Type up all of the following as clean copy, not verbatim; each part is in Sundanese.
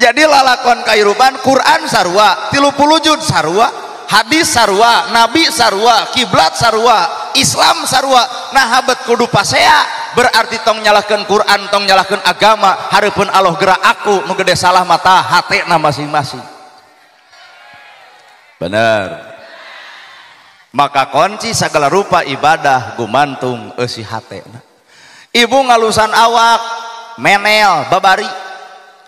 Jadi lalakon kahirupan Quran sarua, 30 juz sarua, hadis sarua, nabi sarua, kiblat sarua, Islam sarua. Nah habet kudu pasea berarti tong nyalahkeun Quran, tong nyalahkeun agama, hareupeun Allah gerak aku nu gede salah mata hatena masing-masing. Bener. Maka kunci segala rupa ibadah gumantung eusi hatena. Ibu ngalusan awak menel babari,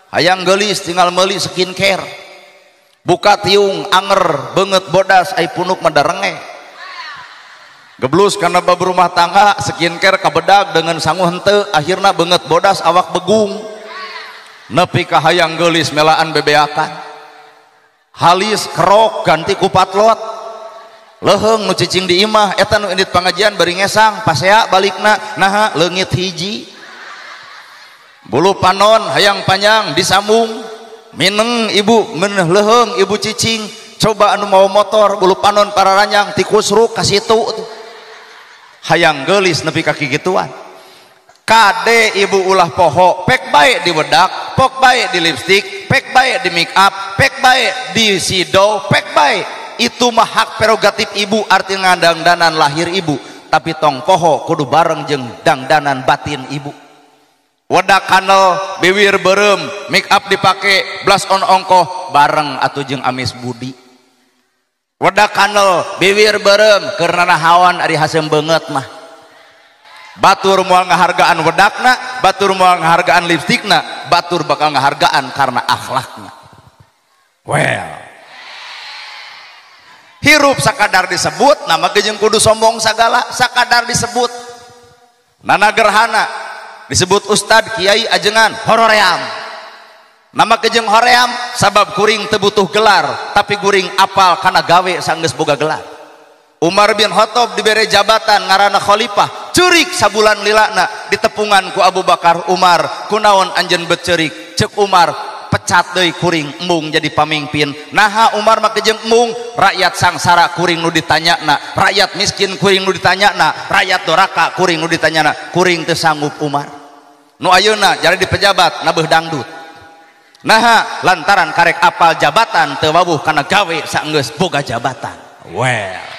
hayang geulis tinggal meuli skincare, buka tiung anger beungeut bodas ai punuk mah darenge, geblus karena bab rumah tangga skincare kabedag dengan sangu henteu akhirna beungeut bodas awak begung, nepi ka hayang geulis melaan bebeakan, halis kerok ganti ku patlot, leuheung nu cicing di imah eta nu indit pangajian bari ngesang pasea balikna naha leungit hiji, bulu panon hayang panjang disambung, mineng ibu meneh leuheung ibu cicing, coba anu mau motor bulu panon pararanjang tikusruk ka situ hayang geulis nepi ka kikituan. Kade ibu ulah poho, pek bae di bedak, pok bae di lipstik, pek bae di make up, pek bae di sido, pek bae. Itu mah hak prerogatif ibu, arti ngandangdanan lahir ibu, tapi tong poho kudu bareng jeung dangdanan batin ibu. Wedak kanel, bibir berem, make up dipake, blush on ongkoh, bareng atuh jeung amis budi. Wedak kanel, bibir berem, keur nanahaon ari haseum beungeut mah. Batur moal ngahargaan wedakna, batur moal ngahargaan lipstikna, batur bakal ngahargaan karena akhlakna. Well, hirup sakadar disebut, nama ge jeung kudu sombong sagala, sakadar disebut. Nana gerhana disebut ustad, kiai, ajengan, horoream. Nama ge jeung hoream sabab kuring teu butuh gelar, tapi kuring apal kana gawe sanggeus boga gelar. Umar bin Khattab dibere jabatan ngaranna khalifah, ceurik sabulan lilana ditepungan ku Abu Bakar Umar, kunaon anjeun beceurik? Ceuk Umar, pecat deui kuring embung jadi pamimpin. Naha Umar mah jeung embung, rakyat sangsara kuring nu ditanyana, rakyat miskin kuring nu ditanyana, rakyat doraka kuring nu ditanyana, kuring teu sanggup Umar. Nu ayeuna jadi di pejabat nabeuh dangdut. Naha lantaran karek apal jabatan teu wawuh kana gawe saenggeus boga jabatan. Well,